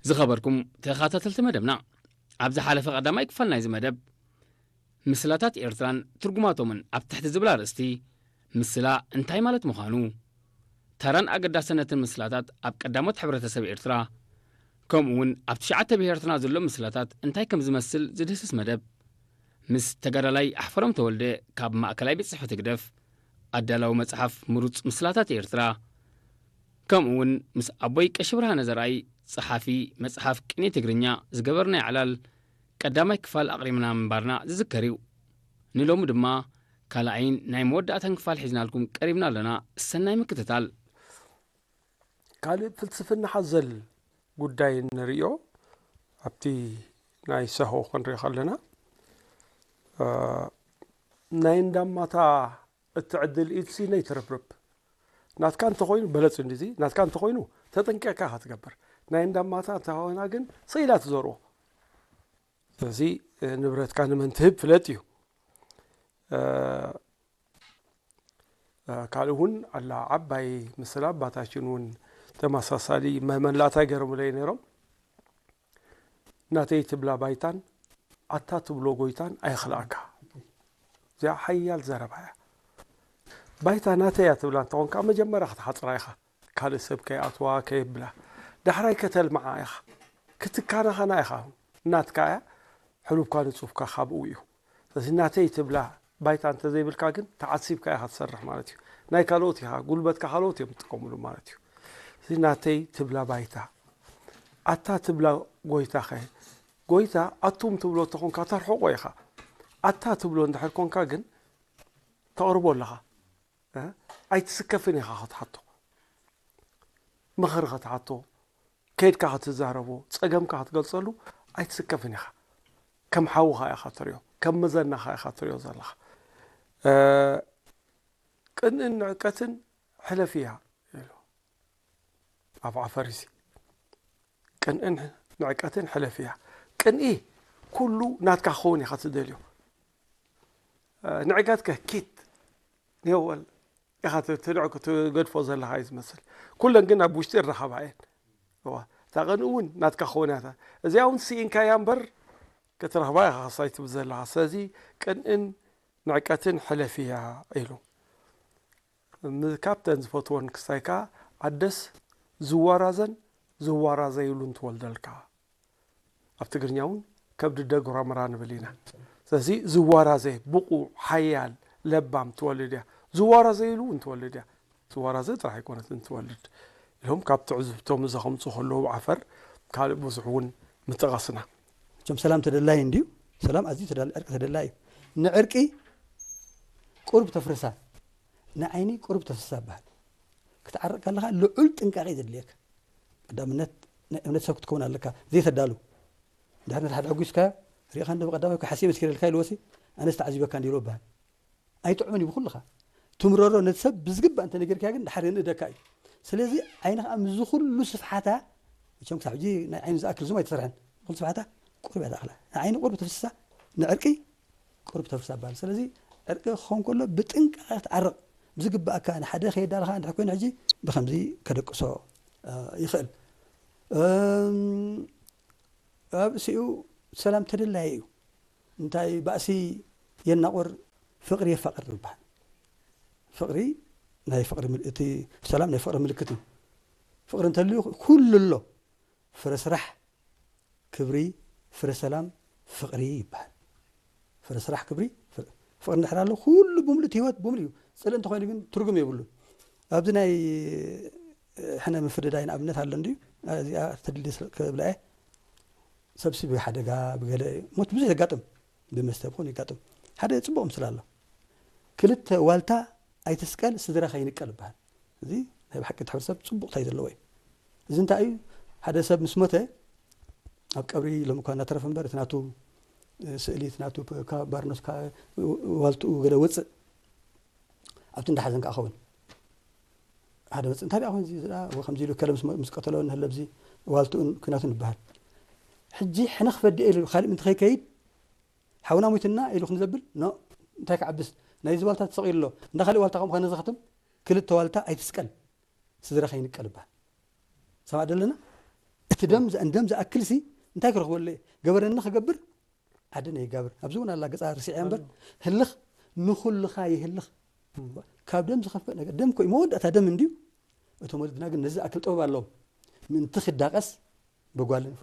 ዝኸበርኩም ተኸታተልቲ መደብና፣ ኣብ ዝሓለፈ ቀዳማይ ክፋል ናይዚ መደብ፣ ምስላታት ኤርትራን ትርጉማቶምን ኣብ ትሕቲ ዝብል ኣርእስቲ፣ ምስላ እንታይ ማለት ምዃኑ፣ ተራን ኣገዳስነትን ምስላታት ኣብ ቀዳሞት ሕብረተሰብ ኤርትራ፣ ከምኡ እውን ኣብ ትሽዓተ ብሄርትና ዘሎ ምስላታት እንታይ ከም ዝመስል ዝድህስስ መደብ፣ ምስ ተጋዳላይ ኣሕፈሮም ተወልደ ካብ ማእከላይ ቤት ጽሕፈት ህግደፍ፣ ኣዳላዊ መጽሓፍ ምሩጽ ምስላታት ኤርትራ፣ ከምኡ እውን ምስ ኣቦይ ቀሺ ብርሃነ ዘርኣይ፣ ጸሓፊ መጽሓፍ ቅኔ ትግርኛ፣ ዝገበርናዮ ዕላል ቀዳማይ ክፋል ኣቕሪብና ምንባርና ዝዝከር እዩ። ንሎሚ ድማ ካልኣይን ናይ መወዳእታን ክፋል ሒዝናልኩም ቀሪብና ኣለና። ሰናይ ምክትታል። ካልእ ፍልስፍና ሓዘል ጉዳይ እንርእዮ ኣብቲ ናይ ሰሆ ክንርኢ ከለና፣ እ፣ ናይ እንዳማታ እትዕድል ኢድሲ ነይትርብርብ። ናትካ እንተኾይኑ በለጽ እንዲዚ፣ ናትካ እንተኾይኑ ተጠንቂቕካ ኢኻ ትገብር። ናይ እንዳማታ እንተኾይና ግን ስኢላ ትዘርኦ። ስለዚ፣ እ፣ ንብረትካ ንመን ትህብ ፍለጥ እዩ። እ፣ እ፣ ካልእ እውን ኣላ ዓባይ ምስላ ኣባታችን እውን ተመሳሳሊ መመላእታ ይገርሙለይ ነይሮም። ናተይ ትብላ ባይታን ኣታ ትብሎ ጎይታን ኣይኽልኣካ። እዚኣ ሓያል ዘረባ እያ። ባይታ ናተይ እያ ትብላ እንተኾንካ መጀመርያ ክትሓጽራ ኢኻ። ካልእ ሰብ ከይኣትዋ ከየብላ። ዳሕራይ ከተልምዓ ኢኻ። ክትካናኸና ኢኻ። ናትካ እያ። ሕሉፍካ ንጹፍካ ካብኡ እዩ። ስለዚ ናተይ ትብላ ባይታ እንተዘይብልካ ግን ተዓሲብካ ኢኻ ትሰርሕ ማለት እዩ። ናይ ካልኦት ኢኻ፣ ጉልበትካ ካልኦት እዮም ዝጥቀምሉ ማለት እዩ። እዚ ናተይ ትብላ ባይታ፣ ኣታ ትብላ ጎይታኸ፣ ጎይታ ኣቱም ትብሎ እንተኾንካ ተርሕቆ ኢኻ። ኣታ ትብሎ እንድሕር ኮንካ ግን ተቕርቦ ኣለኻ። እ? ኣይትስከፍን ኢኻ ክትሓቶ። ምኽሪ ክትሓቶ፣ ከይድካ ክትዛረቦ፣ ጸገምካ ክትገልጸሉ ኣይትስከፍን ኢኻ። ከም ሓውኻ ኢኻ ትሪኦ፣ ከም መዘናኻ ኢኻ ትሪኦ ዘለኻ። እ፣ ቅንእን ንዕቀትን ሕለፍያ ኢሉ ኣብ ዓፈር እዚ። ቅንእን ንዕቀትን ሕለፍያ። ቅንኢ ኩሉ ናትካ ክኸውን ኢኻ ትደልዮ። እ፣ ንዕቀትከ ኪት ኔወል ኢኻ ት-፣ ትንዕቁ ትገድፎ ዘለኻ እዩ ዝመስል። ኩለን ግን ኣብ ውሽጢ ይረኸባ እየን። እዋ፣ እታ ቅንኢ እውን ናትካ ክኸውን እያ። እዚኣ እውን ስኢንካያ እምበር ክትረኽባ ኢኻ ክሳይ ትብል ዘለኻ። ስለዚ ቅንእን ንዕቀትን ሕለፍያ ኢሉ። ም-፣ ካብተን ዝፈትወን ክስታይ ከኣ ኣደስ ዝዋራዘን ዝዋራዘይሉን ትወልደልካ። ኣብ ትግርኛ እውን ከብዲ ደጉራምራ ንብል ኢና። ስለዚ ዝዋራዘ ብቑዕ፣ ሓያል፣ ለባም ትወልድ እያ። ዝዋራዘይሉ እውን ትወልድ እያ። ዝዋራዘ ጥራሕ ኣይኮነትን ትወልድ ኢሎም ካብ ትዕዝብቶም ዘኸምፁ ከለዉ ዓፈር ካልእ ብዙሕ እውን ምጠቐስና። እቶም ሰላም ተደላይ እንድዩ። ሰላም ኣዝዩ ተደል-፣ ዕርቂ ተደላይ እዩ። ንዕርቂ ቁርብ ተፍርሳ፣ ንዓይኒ ቁርብ ተፍስሳ ይበሃል። ክትዓርቕ ከለኻ ልዑል ጥንቃቄ እዩ ዘድልየካ። ቀዳምነት ናይ እምነት ሰብ ክትከውን ኣለካ። ዘይተዳሉ። እንድሕር ነቲ ሓደ ሕጒስካዮ፣ ሪኢኻ እንዶ ብቐዳማይ እኮ ሓሲብ መስኪረልካ ኢልዎሲ፣ ኣነስ ተዓዚበካ እንዲ ኢልዎ ይበሃል። ኣይጥዑምን እዩ ብኹልኻ። ትምረሮ ነቲ ሰብ ብዝግባእ እንተነጊርካዮ ግን ድሓር የንእደካ እዩ። ስለዚ ዓይኒ ከዓ ምስዚ ኩሉ ስፍሓታ፣ መቸም ክሳብ ሕጂ ናይ ዓይኒ ዝኣክል ዙም ኣይተሰርሐን። ኩሉ ስፍሓታ ቁርብ እያ ትኣኽላ። ንዓይኒ ቁርብ ተፍስሳ፣ ንዕርቂ ቁርብ ተፍስሳ ይበሃል። ስለዚ ዕርቂ ክኸውን ከሎ ብጥንቃቐ ክትዓርቕ ብዝግባእካ፣ ንሓደ ከየዳለኻ እንድሕር ኮይኑ ሕጂ ብኸምዚ ከደቅሶ፣ እ፣ ይኽእል። እም፣ ኣብ ሲኡ ሰላም ተደላዪ እዩ። እንታይ ባእሲ የናቑር ፍቕሪ የፋቕር ይበሃል። ፍቕሪ ናይ ፍቕሪ ምል-፣ እቲ ሰላም ናይ ፍቕሪ ምልክት እዩ። ፍቕሪ እንተልዩ ኩሉ ኣሎ። ፍረ ስራሕ ክብሪ፣ ፍረ ሰላም ፍቕሪ ይበሃል። ፍረ ስራሕ ክብሪ፣ ፍረ-፣ ፍቕሪ እንድሕር ኣሎ ኩሉ ብምሉእ እቲ ህይወት ብምሉእ እዩ። ጽልኢ እንተኾይኑ ግን ትርጉም የብሉን። ኣብዚ ናይ ሕነ ምፍድዳይ ንኣብነት ኣሎ እንድዩ። እዚኣ ተድልዲ ስለ-፣ ክብላ እየ። ሰብሲ ብሓደጋ ብገለ ሞት ብዙሕ የጋጥም። ብመስተ ብኹን የጋጥም። ሓደ ጽቡቕ ምስላ ኣሎ። ክልተ ዋልታ ኣይትስቀል ስድራ ከይንቀል ይበሃል። እዚ ናይ ብሓቂ እቲ ሕብረተሰብ ጽቡቕ ታይ ዘለዎ እዩ። እዚ እንታይ እዩ? ሓደ ሰብ ምስ ሞተ ኣብ ቀብሪ ሎም እኳ እናተረፈ እምበር እቲ ናቱ፣ እ፣ ስእሊ እቲ ናቱ ፕ-፣ ካብ ባርኖስ ካብ ዋልትኡ ገለ ወፅእ ኣብቲ እንዳሓዘን ከዓ ኸውን። ሓደ መፅእ እንታይ ደኣ ኾን እዚ ዝኣ ወይ ከምዚ ኢሉ ከለ ምስ፣ ምስ ቀተሎ ንህለ ብዚ ዋልትኡን ኩናቱን ይበሃል። ሕጂ ሕነ ክፈዲ ኢሉ ካልእ ምንቲ ከይከይድ ሓውና ሞይትና ኢሉ ክንዘብል ኖ እንታይ ክዓብስ ናይ እዚ ዋልታ ተሰቒሉ ኣሎ እንዳ ካልእ ዋልታ ከም ኾነ ዘኽትም ክልተ ዋልታ ኣይትስቀል ስድራ ከይንቀል ይበሃል። ሰማዕ ደለና? እቲ ደም ዝኣክልሲ እንታይ ክረኽበሉ እየ? ገበረኒ ክገብር ዓደን ኣይጋብር። ኣብዚ እውን ኣላ ገጻ ርሲዐ እምበር፣ ህልኽ ንኹልኻ ይህልኽ። ካብ ደም ዝኸፍእ ነገር ደም ኮ መወዳእታ ደም እንድዩ። እቶም ወለድና ግን ነዚ ዝኣክል ጥበብ ኣለዎም። ምእንቲ ክዳቐስ ብጓልን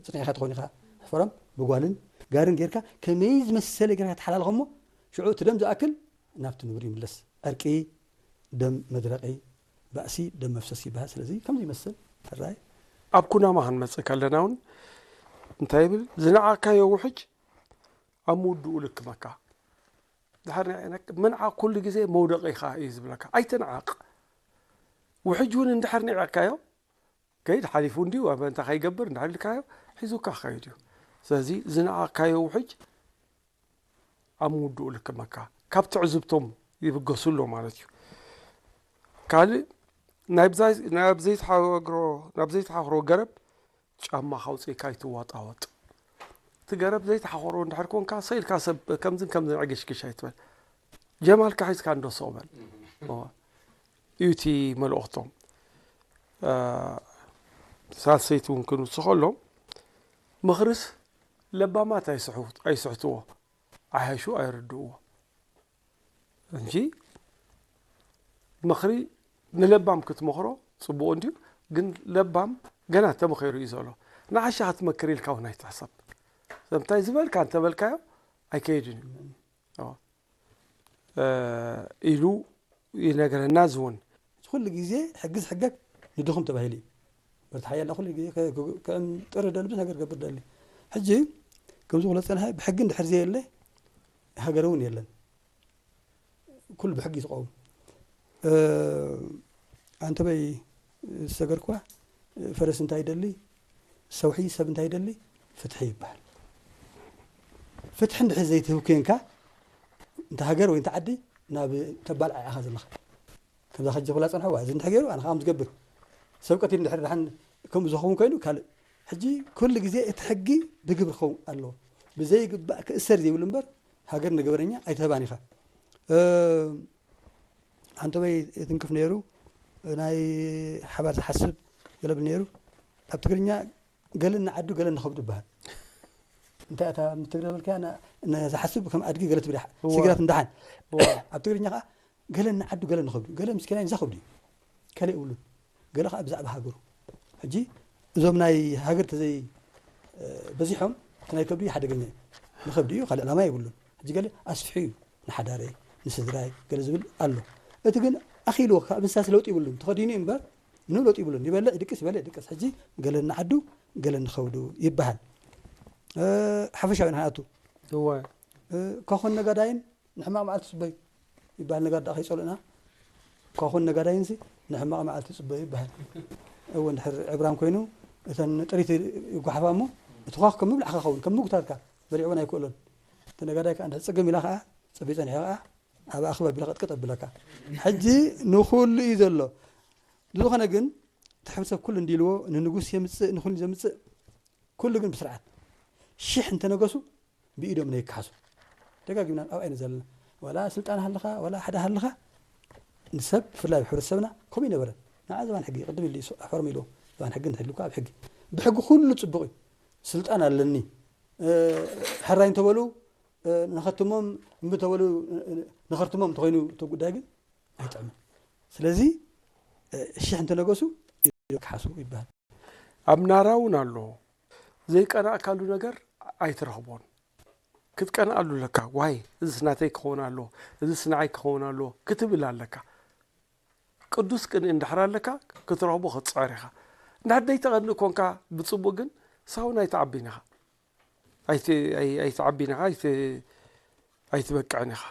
ጽኒዕካ ትኾን ኢኻ ሕፈሮም ብጓልን ጋርን ጌርካ ከመይ ዝመሰለ ጌርካ ተሓላልኸሞ ሽዑ እቲ ደም ዝኣክል ናብቲ ንቡር ይምለስ። ዕርቂ ደም መድረቒ ባእሲ ደም መፍሰስ ይበሃል። ስለዚ ከምዚ ይመስል ሕራይ ኣብ ኩናማ ክንመጽእ ከለና እውን እንታይ ይብል ዝነዓቕካዮ ውሕጅ ኣብ ምውድኡ ልክመካ። ድሕር ምንዓቕ ኩሉ ግዜ መውደቒኻ እዩ ዝብለካ። ኣይትንዓቕ። ውሕጅ እውን እንድሕር ንዒቕካዮ ከይድ ሓሊፉ እንዲዩ ኣብ እንታ ከይገብር እንድሕር ኢልካዮ ሒዙካ ክኸይድ እዩ። ስለዚ ዝነዓቕካዮ ውሕጅ ኣብ ምውድኡ ልክመካ። ካብ ትዕዝብቶም ይብገሱ ኣሎ ማለት እዩ። ካልእ ናብ ዘይትሓግሮ ናብ ዘይትሓኽሮ ገረብ ጫማ ካውፅእካ ኣይትዋጣወጥ። እቲ ገረብ ዘይትሓኽሮ እንድሕር ኮንካ ሰኢልካ ሰብ ከምዝን ከምዝን ዕግሽግሽ ኣይትበል። ጀማልካ ሒዝካ እንዶ ስቕ በል። እዩ እቲ መልእኽቶም። ሳልሰይቲ እውን ክንውስኸሎም ምኽርስ ለባማት ኣይስሕትዎ ዓያሹ ኣይርድእዎ እንጂ ምኽሪ ንለባም ክትመኽሮ ፅቡቕ እንድዩ። ግን ለባም ገና ተመኺሩ እዩ ዘሎ። ንዓሻ ክትመክር ኢልካ እውን ኣይትሕሰብ። እንታይ ዝበልካ እንተበልካዮ ኣይከይድን እዩ ኢሉ ይነግረና። እዚ እውን ኩሉ ግዜ ሕጊ ዝሕገግ ንድኹም ተባሂሉ እዩ። በርቲ ሓያልና ኩሉ ግዜ ክዕም ጥሪ ደሊ ብዙሕ ነገር ገብር ደሊ። ሕጂ ከምዚ ክብሎ ዝጸንሐ ብሕጊ እንድሕር ዘየለ ሃገር እውን የለን። ኩሉ ብሕጊ እዩ ዝቐውም። ኣንተበይ ዝሰገርኳ ፈረስ እንታይ ይደሊ፣ ሰውሒ ሰብ እንታይ ይደሊ፣ ፍትሒ ይበሃል። ፍትሒ እንድሕር ዘይትህብ ኮይንካ እንተ ሃገር ወይ እንተ ዓዲ ናብ ተባልዓ ኢኻ ዘለኻ። ከምዛ ሕጂ ክብላ ጸንሐዋ እዚ እንድሕር ገይሩ ኣነ ከዓ ዝገብር ሰብ ቀቲል እንድሕር ደሓን ከምኡ ዝኸውን ኮይኑ ካልእ። ሕጂ ኩሉ ግዜ እቲ ሕጊ ብግብሪ ክኸውን ኣለዎ። ብዘይግባእ ክእሰር ዘይብሉ እምበር ሃገር ንገበረኛ ኣይትህባን ኢኻ። ኣንተበይ የትንክፍ ነይሩ ናይ ሓባር ዝሓስብ ገለ ብል ነይሩ። ኣብ ትግርኛ ገለ ንዓዱ ገለ ንኸብዱ ይበሃል። እንታይ እታ ምትግረ በልካ ዝሓስብ ከም ኣድጊ ገለ ትብል እዋ። ሲግራት እንዳሓን እዋ። ኣብ ትግርኛ ከዓ ገለ ንዓዱ ገለ ንኸብዱ ገለ ምስኪናይ ንዛ ከብዱ እዩ። ካልእ የብሉን። ገለ ከዓ ብዛዕባ ሃገሩ። ሕጂ እዞም ናይ ሃገር ተዘይ በዚሖም እቲ ናይ ከብዱ እዩ ሓደገኛ እዩ። ንኸብዱ እዩ ካልእ ዕላማ የብሉን። ሕጂ ገለ ኣስፍሑ እዩ ንሓዳረይ ንስድራይ ገለ ዝብል ኣሎ። እቲ ግን ኣኺልዎ ካብ እንስሳስ ለውጢ ይብሉን ተኸዲኑ እዩ እምበር ምንም ለውጢ ይብሉን። ይበልዕ ይድቅስ ይበልዕ ይድቅስ። ሕጂ ገለ ንዓዱ ገለ ንኸብዱ ይበሃል። ሓፈሻዊ ንሓኣቱ እወ። ኮኾን ነጋዳይን ንሕማቕ መዓልቲ ጽበዩ ይበሃል። ነጋዳ ከይጸልኡና ኮኾን ነጋዳይንሲ ንሕማቕ መዓልቲ ጽበዩ ይበሃል። እወ እንድሕር ዕብራን ኮይኑ እተን ጥሪት ይጓሓፋ እሞ እቲ ኳኽ ከም ምብላዕካ ኸውን ከም ምግታርካ በሊዕዎን ኣይክእሎን። እቲ ነጋዳይ ከዓ እንድሕር ጽግም ኢላ ከዓ ጽበይ ጸኒሑ ከዓ ኣብ ኣኽበ ቢላ ቀጥቀጥ ኣብለካ። ሕጂ ንኹሉ እዩ ዘሎ። ዝኾነ ግን እቲ ሕብረተሰብ ኩሉ እንዲልዎ ንንጉስ የምፅእ ንኹሉ ዘምፅእ ኩሉ ግን ብስርዓት ሽሕ እንተነገሱ ብኢዶም ነይከሓሱ። ደጋጊምና ኣብ ዓይነ ዘለና ዋላ ስልጣን ሃለኻ ዋላ ሓደ ሃለኻ ንሰብ ብፍላይ ኣብ ሕብረተሰብና ከምኡ ይነበረ። ንዓ ዝባን ሕጊ ቅድም ኢሉ ሕፈርም ኢልዎ ዝባን ሕጊ እንተህልካ ኣብ ሕጊ ብሕጊ ኩሉ ፅቡቕ እዩ። ስልጣን ኣለኒ ሕራይ እንተበሉ ንኸትሞም እምቢ ተበሉ ንኸርትሞም እንተኾይኑ እቲ ጉዳይ ግን ኣይጥዕምን። ስለዚ ሽሕ እንተነገሱ ክሓሱ ይበሃል። ኣብ ናራ እውን ኣሎ ዘይቀናእካሉ ነገር ኣይትረኽቦን። ክትቀንኣሉ ኣለካ። ዋይ እዚስ ናተይ ክኸውን ኣሎ፣ እዚስ ንዓይ ክኸውን ኣሎ ክትብል ኣለካ። ቅዱስ ቅንኢ እንድሕር ኣለካ ክትረኽቦ ክትፅዕር ኢኻ። እንድሕር ደይተቐንእ ኮንካ ብፅቡቕ ግን ሳውን ኣይትዓብን ኢኻ። ኣይትዓቢን ኢኻ ኣይትበቅዕን ኢኻ።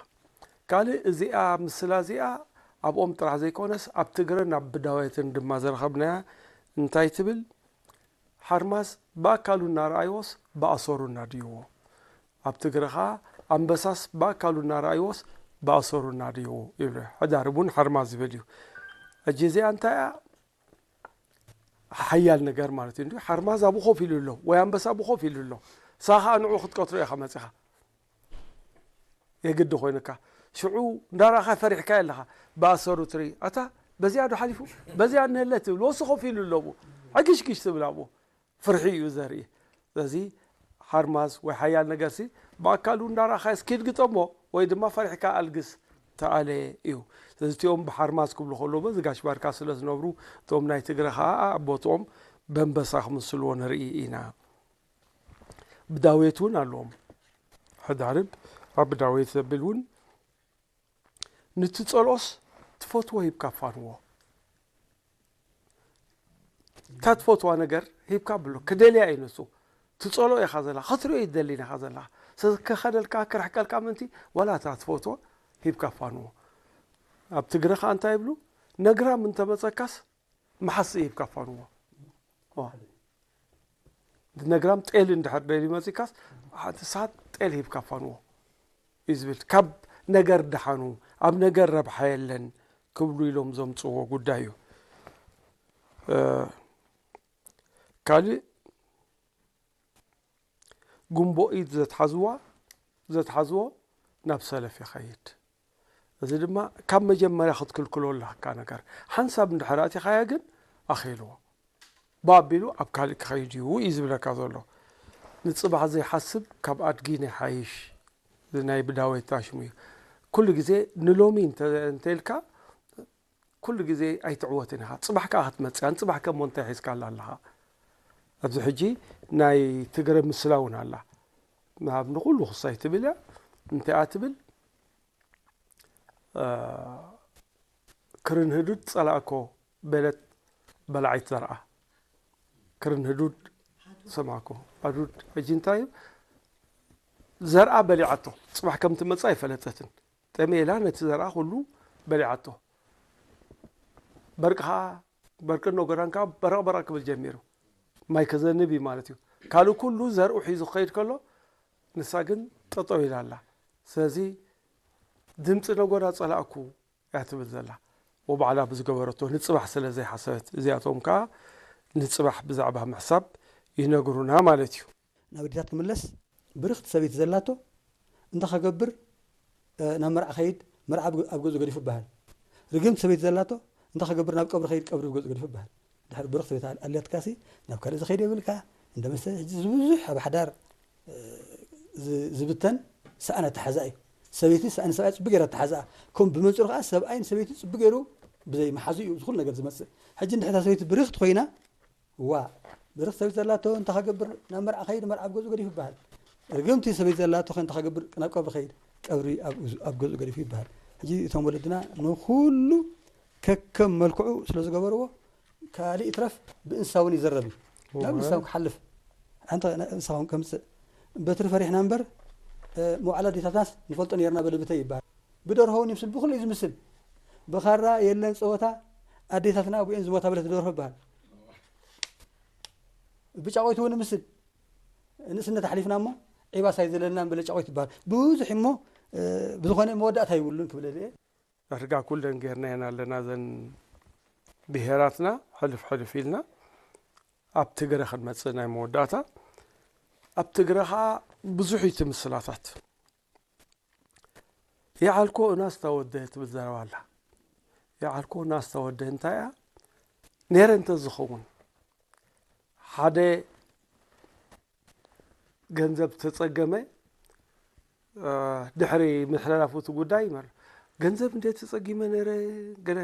ካልእ እዚኣ ምስላ እዚኣ ኣብኦም ጥራሕ ዘይኮነስ ኣብ ትግረን ኣብ ብዳውየትን ድማ ዝረኸብናያ እንታይ ትብል? ሓርማዝ ብኣካሉ እናረኣይዎስ ብኣሰሩ እናድይዎ። ኣብ ትግረ ኸዓ ኣንበሳስ ብኣካሉ እናረኣይዎስ ብኣሰሩ እናድይዎ ይብሉ። ሕዳር እውን ሓርማዝ ዝብል እዩ። ሕጂ እዚኣ እንታይ እያ? ሓያል ነገር ማለት እዩ። ሓርማዝ ኣብኡ ኮፍ ኢሉ ኣሎ ወይ ኣንበሳ ኣብኡ ኮፍ ኢሉ ኣሎ። ንስኻ ከዓ ንዕኡ ክትቀትሎ ኢኻ መፂኻ። የግዲ ኮይኑካ ሽዑ እንዳረኣኻ ፈሪሕካዮ ኣለኻ። ብኣሰሩ ትርኢ ኣታ በዚኣ ዶ ሓሊፉ በዚኣ እንህለ ትብል ወሱ ኮፍ ኢሉ ኣሎ ኣብኡ ዕግሽግሽ ትብል ኣብኡ። ፍርሒ እዩ ዘርኢ። ስለዚ ሓርማዝ ወይ ሓያል ነገርሲ ብኣካሉ እንዳረኣኻዮ እስኪ ድግጠሞ ወይ ድማ ፈሪሕካ ኣልግስ ተኣለ እዩ። ስለዚ እቲኦም ብሓርማዝ ክብሉ ከለዉ በዚ ጋሽ ባርካ ስለ ዝነብሩ እቶም ናይ ትግረ ከዓ ኣብ ቦትኦም በንበሳ ክምስልዎ ንርኢ ኢና። ብዳዌት እውን ኣለዎም። ሕዳርብ ኣብ ዳዌት ዘብል እውን ንትጸልኦስ ትፈትዎ ሂብካ ፋንዎ። እታ ትፈትዋ ነገር ሂብካ ብሎ ክደልያ እዩ ንሱ። ትጸልኦ ኢኻ ዘላ፣ ክትሪኦ ይደሊን ኢኻ ዘላ። ስለዚ ክኸደልካ፣ ክርሕቀልካ ምንቲ ዋላ እታ ትፈትዎ ሂብካ ፋንዎ። ኣብ ትግረ ኸኣ እንታይ ይብሉ? ነግራም እንተመጸካስ መሓስእ ሂብካ ፋንዎ። ዋ። ነግራም ጤል እንድሕር ደልዩ መጺካስ ሓንቲ ሰዓት ጤል ሂብካ ፋንዎ እዩ ዝብል። ካብ ነገር ደሓኑ፣ ኣብ ነገር ረብሓ የለን ክብሉ ኢሎም ዘምጽዎ ጉዳይ እዩ። እ፣ ካልእ ጉንቦ ኢድ ዘትሓዝዋ፣ ዘትሓዝዎ ናብ ሰለፍ ይኸይድ። እዚ ድማ ካብ መጀመርያ ክትክልክሎ ኣለካ ነገር። ሓንሳብ እንድሕር ኣቲኻያ ግን ኣኺልዎ። ባቢሉ ኣብ ካልእ ክኸይድ እዩ እዩ ዝብለካ ዘሎ። ንጽባሕ ዘይሓስብ ካብ ኣድጊ ናይ ሓይሽ። እዚ ናይ ብዳዊት ታሽሙ እዩ። ኩሉ ግዜ ንሎሚ እንተ-፣ እንተኢልካ ኩሉ ግዜ ኣይትዕወትን ኢኻ። ጽባሕ ከኣ ክትመጽእ እያ። ንጽባሕ ከሞ እንታይ ሒዝካላ ኣለኻ? ኣብዚ ሕጂ ናይ ትግረ ምስላ እውን ኣላ። ናብ ንኹሉ ክሳይ ትብል እያ። እንታይ እያ ትብል? እ፣ ክርን ህዱድ ጸላእኮ በለት በላዒት ዘርኣ። ክርን ህዱድ ሰማዕኮ። ኣዱድ ሕጂ እንታይ እዩ? ዘርኣ በሊዓቶ። ጽባሕ ከም ትመጽእ ኣይፈለጠትን። ጠሜላ ነቲ ዘርኣ ኩሉ በሊዓቶ። በርቂ ኸኣ፣ በርቅን ነጎዳን ከኣ በረቕ በረቕ ክብል ጀሚሩ። ማይ ከዘንብ እዩ ማለት እዩ። ካልእ ኩሉ ዘርኡ ሒዙ ክኸይድ ከሎ፣ ንሳ ግን ጠጠው ኢላ ኣላ። ስለዚ ድምጺ ነጎዳ ጸላእኩ እያ ትብል ዘላ። ወባዕላ ብዝገበረቶ ንጽባሕ ስለ ዘይሓሰበት፣ እዚኣቶም ከኣ ንጽባሕ ብዛዕባ ምሕሳብ ይነግሩና ማለት እዩ። ናብ ኣዴታት ክምለስ፣ ብርኽቲ ሰበይቲ ዘላቶ እንታይ ከገብር፣ እ፣ ናብ መርዓ ከይድ፣ መርዓ ኣብ፣ ኣብ ገዝኡ ገዲፉ ይበሃል። ርግምቲ ሰበይቲ ዘላቶ እንታይ ከገብር፣ ናብ ቀብሪ ከይድ፣ ቀብሪ ኣብ ገዝኡ ገዲፉ ይበሃል። ድሕሪ ብርኽቲ ሰበይቲ ኣል-፣ ኣልያትካሲ ናብ ካልእ ዝኸይድ የብልካ፣ እንደ መስተ፣ ሕጂ እዚ ብዙሕ ኣብ ሓዳር፣ እ፣ ዝ-፣ ዝብተን ሰኣን ኣተሓዛ እዩ። ሰበይቲ ሰኣን ሰብኣይ ጽቡቅ ገይራ ኣተሓዛ። ከም ብመንጽሩ ከኣ ሰብኣይን ሰበይቲ ጽቡቅ ገይሩ ብዘይ መሓዙ እዩ እዚ ኩሉ ነገር ዝመጽእ። ሕጂ እንድሕር እታ ሰበይቲ ብርኽቲ ኮይና፣ ዋ፣ ብርኽቲ ሰበይቲ ዘላቶ እንታይ ከገብር፣ ናብ መርዓ ከይድ፣ መርዓ ኣብ ገዝኡ ገዲፉ ይበሃል። ርግምቲ ሰበይቲ ዘላቶ ከ እንታይ ከገብር፣ ናብ ቀብሪ ከይድ፣ ቀብሪ ኣብ፣ ኣብ ገዝኡ ገዲፉ ይበሃል። ሕጂ እቶም ወለድና ንኹሉ ከከም መልክዑ ስለ ዝገበርዎ፣ ካልእ ይትረፍ ብእንስሳ እውን ይዘረብ እዩ። ናብ እወ። እንስሳ እውን ክሓልፍ፣ ሓንቲ እንስሳ እውን ከምጽእ። በትሪ ፈሪሕና እምበር፣ እ፣ መዋዕለ ኣዴታትናስ ንፈልጦ ነርና በለ ብተይ ይበሃል። ብደርሆ እውን ይምስል፣ ብኹሉ እዩ ዝምስል። ብኻራ የለን ጸወታ፣ ኣዴታትና ኣቡኤን ዝሞታ በለት ደርሆ ይበሃል። ብጫቆይቱ እውን ይምስል። ንእስነት ኣሕሊፍና እሞ ዒባስ ኣይዘለልናን በለ ጫቆይት ይበሃል። ብዙሕ እሞ፣ እ፣ ብዝኾነ መወዳእታ ይብሉን ክብለል እየ። ዳርጋ ኩለን ጌርናየን ኣለና እዘን ብሄራትና፣ ሕልፍ ሕልፍ ኢልና ኣብ ትግረ ክንመጽእ ናይ መወዳእታ። ኣብ ትግረ ኸኣ ብዙሕ እዩ እቲ ምስላታት። ይዓልኮ እናስ ተወደ ትብል ዘረባ ኣላ። ይዓልኮ እናስ ተወደ እንታይ እያ? ነይረ እንተ ዝኸውን ሓደ ገንዘብ ተጸገመ፣ እ፣ ድሕሪ ምሕለላፉ እቲ ጉዳይ ይመር-፣ ገንዘብ እንደ ተጸጊመ ነይረ፣ ገለ፣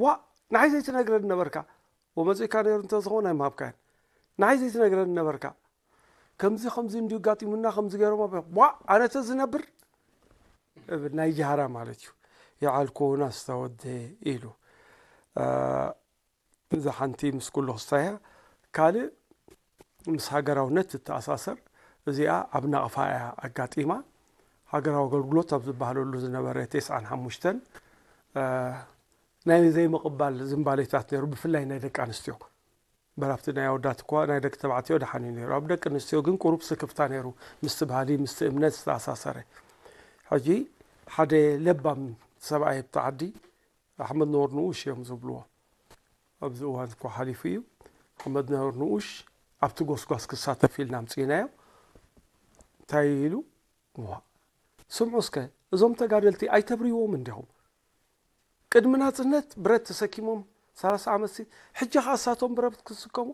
ዋ፣ ንዓይ ዘይትነግረኒ ነበርካ። ወመጺእካ ነይሩ እንተ ዝኸውን ኣይምሃብካዮን። ንዓይ ዘይትነግረኒ ነበርካ። ከምዚ፣ ከምዚ እንዲዩ ኣጋጢሙና፣ ከምዚ ገይሮም ኣብ-፣ ዋ፣ ኣነ ተዝነብር፣ እብል፣ ናይ ጃህራ ማለት እዩ። ይዓልኮ እናስ ተወደ ኢሉ። እ፣ እዛ ሓንቲ ምስ ኩሉ ክስታያ፣ ካልእ ምስ ሃገራውነት ትተኣሳሰር። እዚኣ ኣብ ናቕፋ እያ ኣጋጢማ። ሃገራዊ ኣገልግሎት ኣብ ዝበሃለሉ ዝነበረ ተስዓን ሓሙሽተን፣ እ፣ ናይ ዘይምቕባል ዝንባሌታት ነይሩ፣ ብፍላይ ናይ ደቂ ኣንስትዮ። በራብቲ ናይ ኣወዳት እኳ ናይ ደቂ ተባዕትዮ ደሓን እዩ ነይሩ። ኣብ ደቂ ኣንስትዮ ግን ቁሩብ ስክፍታ ነይሩ፣ ምስቲ ባህሊ፣ ምስቲ እምነት ዝተኣሳሰረ። ሕጂ ሓደ ለባም ሰብኣይ ኣብቲ ዓዲ፣ ኣሕመድ ነወር ንኡሽ እዮም ዝብልዎ። ኣብዚ እዋን እኮ ሓሊፉ እዩ። ኣሕመድ ነወር ንኡሽ ኣብቲ ጎስጓስ ክሳተፍ ኢልና ኣምጺእናዮ። እንታይ ኢሉ? ዋ፣ ስምዑ እስከ፣ እዞም ተጋደልቲ ኣይተብርይዎም እንዲኹም? ቅድሚ ናጽነት ብረት ተሰኪሞም ሰላሳ ዓመት ሲ፣ ሕጂ ኸኣ እሳቶም ብረት ክስከሙ?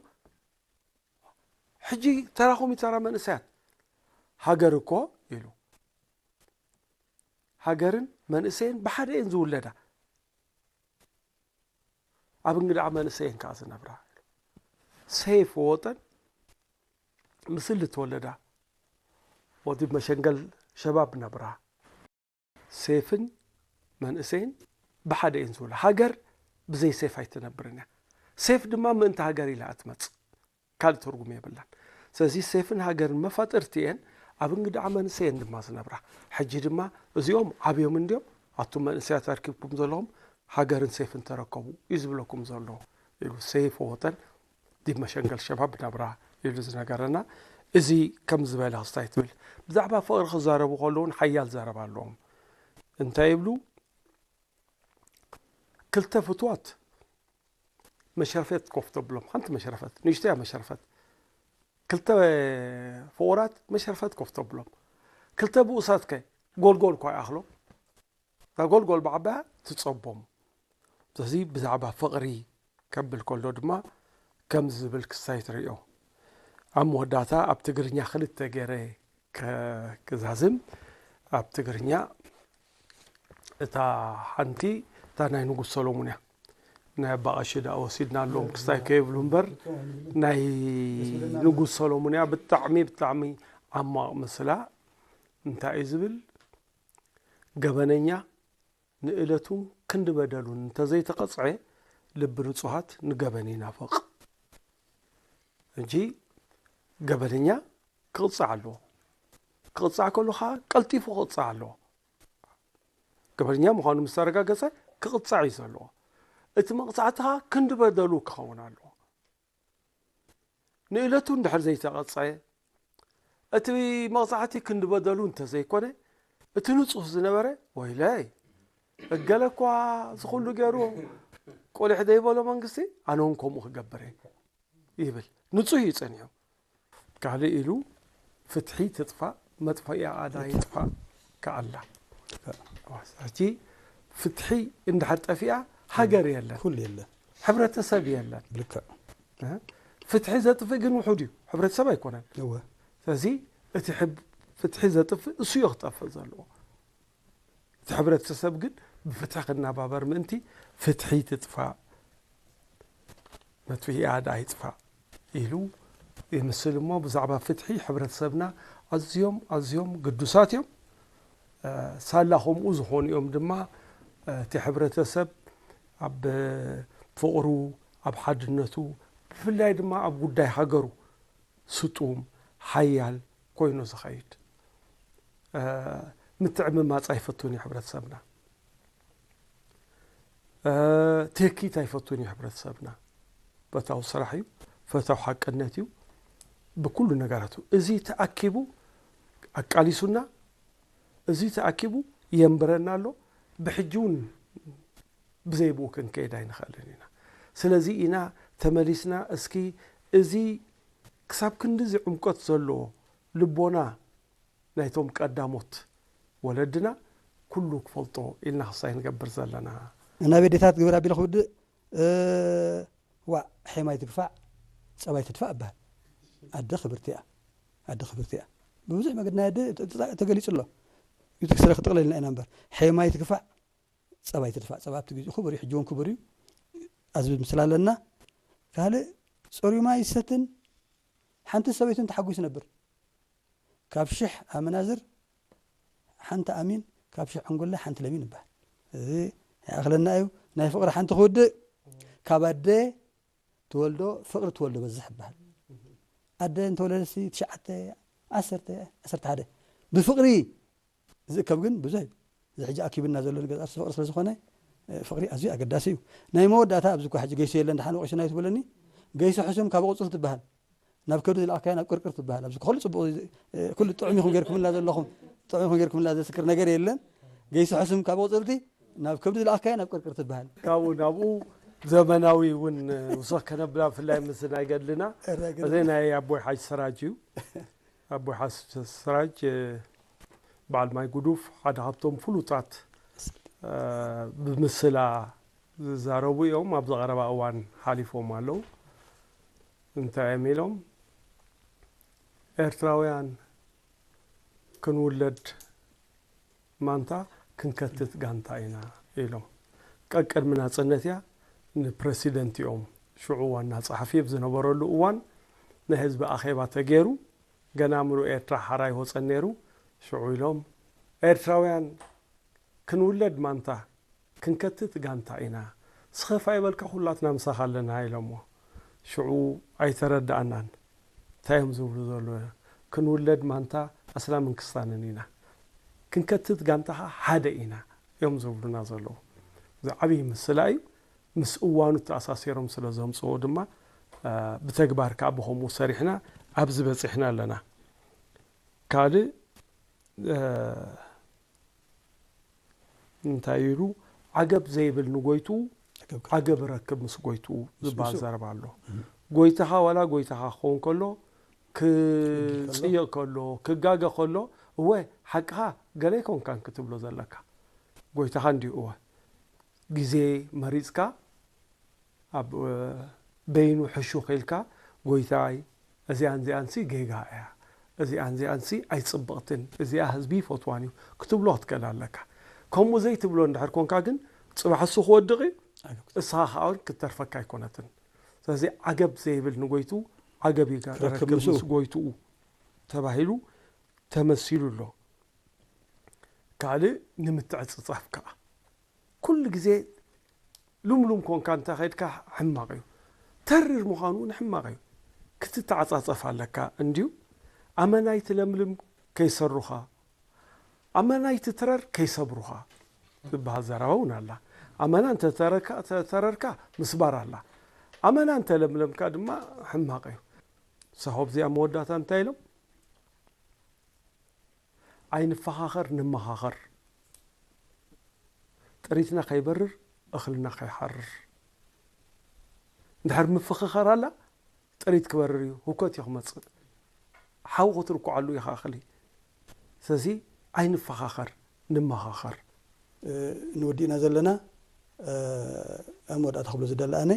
ሕጂ ተራኹም ተራ መንእሰያት፣ ሃገር እኮ ኢሉ፣ ሃገርን መንእሰይን ብሓደ እየን ዝውለዳ። ኣብ እንግድዓ መንእሰይን ከዓ ዝነብራ። ሰይፍ ወጠን ምስል ልትወለዳ ወዲ መሸንገል ሸባብ ነብራ። ሴፍን መንእሰይን ብሓደ እየን ዝውላ። ሃገር ብዘይ ሴፍ ኣይትነብርን እያ። ሴፍ ድማ ምእንቲ ሃገር ኢላ እትመጽእ፣ ካልእ ትርጉም የብላን። ስለዚ ሴፍን ሃገርን መፋጥርቲ እየን፣ ኣብ እንግድዓ መንእሰይ እየን ድማ ዝነብራ። ሕጂ ድማ እዚኦም ዓብዮም እንድዮም፣ ኣቱም መንእሰያት ኣርኪብኩም ዘለኹም ሃገርን ሴፍን ተረከቡ እዩ ዝብለኩም ዘሎ ኢሉ። ሴፍ ወጠን ዲብ መሸንገል ሸባብ ናብራ ኢሉ ዝነገረና። እዚ ከም ዝበለ ክስታይ ትብል። ብዛዕባ ፍቕሪ ክዛረቡ ከለውን ሓያል ዘረባ ኣለዎም። እንታይ ይብሉ? ክልተ ፍትዋት መሸርፈት ኮፍ ተብሎም። ሓንቲ መሸርፈት፣ ንእሽተያ መሸርፈት። ክልተ ፍቑራት መሸርፈት ኮፍ ተብሎም። ክልተ ብኡሳት ከ ጎልጎል እኳ ይኣኽሎም። እታ ጎልጎል ብዓባያ ትጸቦም። ስለዚ ብዛዕባ ፍቕሪ ከብል ከሎ ድማ ከምዚ ዝብል ክስታይ ትርእዮ። ኣብ መወዳእታ ኣብ ትግርኛ ክልተ ገይረ ከ-፣ ክዛዝም፣ ኣብ ትግርኛ እታ ሓንቲ እታ ናይ ንጉስ ሰሎሙን እያ። ናይ ኣባ ቀሺ ደኣ ወሲድና ኣለዎም ክስታይ ከይብሉ እምበር፣ ናይ ንጉስ ሰሎሙን እያ። ብጣዕሚ፣ ብጣዕሚ ዓማቕ ምስላ። እንታይ እዩ ዝብል? ገበነኛ ንእለቱን ክንዲ በደሉን እንተዘይተቐጽዐ፣ ልቢ ንጹሃት ንገበን ይናፍቕ። ሕጂ ገበነኛ ክቕጻዕ ኣለዎ። ክቕጻዕ ከሎ ኸኣ ቀልጢፉ ክቕጻዕ ኣለዎ። ገበነኛ ምዃኑ ምስ ተረጋገጸ ክቕጻዕ እዩ ዘለዎ። እቲ መቕጻዕቲ ኸኣ ክንዲ በደሉ ክኸውን ኣለዎ። ንእለቱ እንድሕር ዘይተቐጸየ፣ እቲ መቕጻዕቲ ክንዲ በደሉ እንተዘይኮነ፣ እቲ ንጹህ ዝነበረ፣ "ወይለይ፣ እገለ እኳ እዚ ኹሉ ገይሩ ቁሊሕ ዘይበሎ መንግስቲ፣ ኣነ እውን ከምኡ ክገብር እየ" ይብል። ንጹህ እዩ ጸኒሑ። ካልእ ኢሉ፣ "ፍትሒ ትጥፋእ፣ መጥፈኢኣ ኣዳ ይጥፋእ" ከኣላ። ሕጂ ፍትሒ እንድሕር ጠፊኣ፣ ሃገር የለን። ኩሉ የለን። ሕብረተሰብ የለን። ብልክዕ። እ? ፍትሒ ዘጥፍእ ግን ውሑድ እዩ። ሕብረተሰብ ኣይኮነን። እወ። ስለዚ እቲ ሕብ-፣ ፍትሒ ዘጥፍእ እሱ እዩ ክጠፍእ ዘለዎ። እቲ ሕብረተሰብ ግን ብፍትሒ ክናባበር ምእንቲ ፍትሒ ትጥፋእ፣ መጥፍኢኣ ደኣ ይጥፋእ ኢሉ ይምስል እሞ፣ ብዛዕባ ፍትሒ ሕብረተሰብና ኣዝዮም፣ ኣዝዮም ግዱሳት እዮም። እ፣ ሳላ ከምኡ ዝኾኑ እዮም ድማ፣ እ፣ እቲ ሕብረተሰብ ኣብ ፍቕሩ፣ ኣብ ሓድነቱ፣ ብፍላይ ድማ ኣብ ጉዳይ ሃገሩ ስጡም፣ ሓያል ኮይኑ ዝኸይድ። እ፣ ምትዕምማጽ ኣይፈቱን እዩ ሕብረተሰብና። እ፣ ትህኪት ኣይፈቱን እዩ ሕብረተሰብና። ፈታው ስራሕ እዩ፣ ፈታው ሓቅነት እዩ፣ ብኩሉ ነገራቱ። እዚ ተኣኪቡ ኣቃሊሱና፣ እዚ ተኣኪቡ የንብረና ኣሎ። ብሕጂ እውን ብዘይ ብኡ ክንከይድ ኣይንኽእልን ኢና። ስለዚ ኢና ተመሊስና፣ እስኪ እዚ ክሳብ ክንድዚ ዕምቆት ዘለዎ ልቦና ናይቶም ቀዳሞት ወለድና ኩሉ ክፈልጦ ኢልና ክሳይ ንገብር ዘለና። ናብ ኣዴታት ግብር ኣቢለ ክውድእ፣ እ፣ ዋእ፣ ሔማይ ትግፋዕ፣ ጸባይ ትድፋእ እበሃል። ኣደ ክብርቲ እያ። ኣደ ክብርቲ እያ። ብብዙሕ መገዲ ናይ ኣደ ተ-፣ ተ-፣ ተገሊጹ ኣሎ። እቲ ክስረ ክጥቕለልና ኢና እምበር። ሔማይ ትግፋዕ፣ ጸባይ ትድፋእ። ጸባ ኣብቲ ግዜኡ ክቡር እዩ፣ ሕጂ እውን ክቡር እዩ። ኣዝቢ ምስላ ኣለና። ካልእ፣ ጽሩይ ማይ ይሰትን። ሓንቲ ሰበይቱ እንተሓጒስ ነብር። ካብ ሽሕ ኣመናዝር ሓንቲ ኣሚን፣ ካብ ሽሕ ዕንጉለ ሓንቲ ለሚን ይበሃል። እዚ ይኣኽለና እዩ። ናይ ፍቕሪ ሓንቲ ክውድእ፣ ካብ ኣደ ትወልዶ ፍቕሪ ትወልዶ በዝሕ ይበሃል። ኣደ እንተወለደሲ ትሽዓተ፣ ዓሰርተ፣ ዓሰርተ ሓደ ብፍቕሪ ዝእከብ ግን ብዙሕ እዩ። እዚ ሕጂ ኣኪብና ዘሎ ነገር ኣርሲ ፍቕሪ ስለ ዝኾነ፣ እ፣ ፍቕሪ ኣዝዩ ኣገዳሲ እዩ። ናይ መወዳእታ ኣብዚ እኳ ሕጂ ገይሱ የለን፣ ደሓን ወቒሱና እዩ ትብለኒ። ገይሱ ሕሱም ካብ ቁጽል ትበሃል። ናብ ከብዲ ዝለኣኽካያ ናብ ቅርቅር ትበሃል። ኣብዚ ኩሉ ጽቡቕ፣ እ፣ ኩሉ ጥዑም ኢኹም ጌርኩምልና ዘለኹም፣ ጥዑም ኢኹም ጌርኩምልና ዘስክር ነገር የለን። ገይሱ ሕሱም ካብ ቁጽልቲ ናብ ከብዲ ዝለኣኽካያ ናብ ቅርቅር ትበሃል። ካብኡ ናብኡ ዘመናዊ እውን ውሰኽ ከነብላ፣ ብፍላይ ምስ ናይ ገድልና። ናይ ገድልና። እዚ ናይ ኣቦይ ሓጅ ስራጅ እዩ። ኣቦይ ሓጅ ስራጅ፣ እ፣ በዓል ማይ ጉዱፍ፣ ሓደ ካብቶም ፍሉጣት፣ እ፣ ብምስላ ዝዛረቡ እዮም። ኣብዚ ቀረባ እዋን ሓሊፎም ኣለዉ። እንታይ እዮም ኢሎም? ኤርትራውያን ክንውለድ ማንታ ክንከትት ጋንታ ኢና ኢሎም። ቀቅድሚ ናጽነት እያ ንፕረሲደንት እዮም ሽዑ ዋና ጸሓፊ ኣብ ዝነበረሉ እዋን ናይ ህዝቢ ኣኼባ ተገይሩ፣ ገና ምሉእ ኤርትራ ሓራ ይወጸን ነይሩ። ሽዑ ኢሎም ኤርትራውያን ክንውለድ ማንታ ክንከትት ጋንታ ኢና፣ ስኸፍ ኣይበልካ ኩላትና ምሳኻ ኣለና ኢሎሞ። ሽዑ ኣይተረዳኣናን። እንታይ እዮም ዝብሉ ዘለዉ? ክንውለድ ማንታ ኣስላምን ክስታንን ኢና፣ ክንከትት ጋንታኻ ሓደ ኢና እዮም ዝብሉና ዘለዉ። እዚ ዓብዪ ምስላ እዩ። ምስ እዋኑ ተኣሳሲሮም ስለ ዘምፅዎ ድማ ብተግባር ከዓ ብኸምኡ ሰሪሕና ኣብዚ በፂሕና ኣለና። ካልእ እንታይ ኢሉ? ዓገብ ዘይብል ንጎይትኡ ዓገብ ረክብ ምስ ጎይትኡ ዝበሃል ዘረባ ኣሎ። ጎይታኻ ዋላ ጎይታኻ ክኸውን ከሎ፣ ክጽይቕ ከሎ፣ ክጋገ ከሎ፣ እወ ሓቅኻ ገለ ኣይኮንካን ክትብሎ ዘለካ። ጎይታኻ እንዲዩ እወ ግዜ መሪጽካ ኣብ በይኑ ሕሹኽ ኢልካ ጎይታይ እዚኣን እዚኣንሲ ጌጋ እያ፣ እዚኣን እዚኣንሲ ኣይጽብቕትን፣ እዚኣ ህዝቢ ይፈትዋን እዩ ክትብሎ ክትክእል ኣለካ። ከምኡ ዘይትብሎ እንድሕር ኮንካ ግን ጽባሕ እሱ ክወድቕ እዩ፣ እስኻ ከዓ ክትተርፈካ ኣይኮነትን። ስለዚ ዓገብ ዘይብል ንጎይቱ ዓገብ ይረክብ ምስ ጎይትኡ ተባሂሉ ተመሲሉ ኣሎ። ካልእ ንምትዕጽጻፍ ከዓ ኩሉ ግዜ ሉምሉም ኮንካ እንተ ኸድካ ሕማቕ እዩ። ተሪር ምዃኑ እውን ሕማቕ እዩ። ክትተዓጻጸፍ ኣለካ እንድዩ። ኣመናይ ትለምልም ከይሰሩኻ፣ ኣመናይ ትትረር ከይሰብሩኻ ዝበሃል ዘረባ እውን ኣላ። ኣመና እንተ ተረርካ ምስባር ኣላ። ኣመና እንተ ለምለምካ ድማ ሕማቕ እዩ። ሰሆብ እዚኣ መወዳእታ እንታይ ኢሎም? ኣይንፈኻኸር ንመኻኸር፣ ጥሪትና ከይበርር እኽልና ከይሓርር። እንድሕር ምፍኽኻር ኣላ ጥሪት ክበርር እዩ፣ ህውከት እዩ ክመፅእ፣ ሓዊ ክትርኩዓሉ ኢኻ እኽሊ። ስለዚ ኣይንፈኻኸር ንመኻኸር። ንወዲእና ዘለና ኣብ መወዳእታ ክብሎ ዝደሊ ኣነ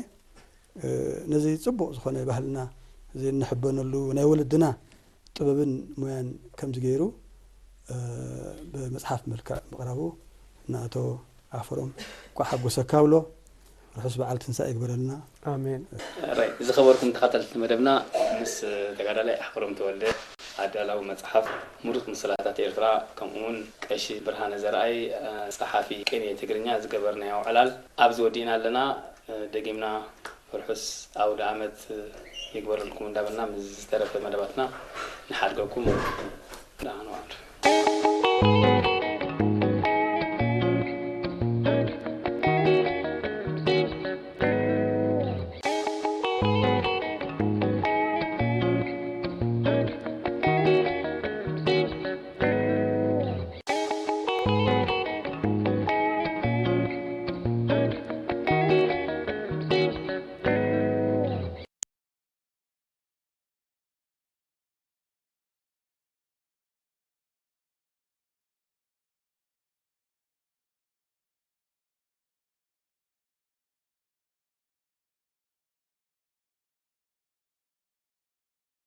ነዚ ፅቡቕ ዝኾነ ባህልና እዚ እንሕበነሉ ናይ ወለድና ጥበብን ሞያን ከምዚ ገይሩ ብመፅሓፍ መልክዕ ምቕራቡ ንኣቶ ኣፈሮም እንኳዕ ሓጎሰካ ብሎ። ርሑስ በዓል ትንሳኤ ይግበረልና። ኣሜን። ዝኸበርኩም ተኸታተልቲ መደብና ምስ ተጋዳላይ ኣፈሮም ተወልደ ኣዳላዊ መፅሓፍ ምሩፅ ምስላታት ኤርትራ ከምኡውን ቀሺ ብርሃነ ዘርኣይ ፀሓፊ ቅኔ ትግርኛ ዝገበርናዮ ዕላል ኣብዚ ወዲእና ኣለና። ደጊምና ርሑስ ኣውደ ኣመት ይግበረልኩም እንዳበልና ምስ ዝተረፈ መደባትና ንሓድገኩም። ደህና ዋሉ።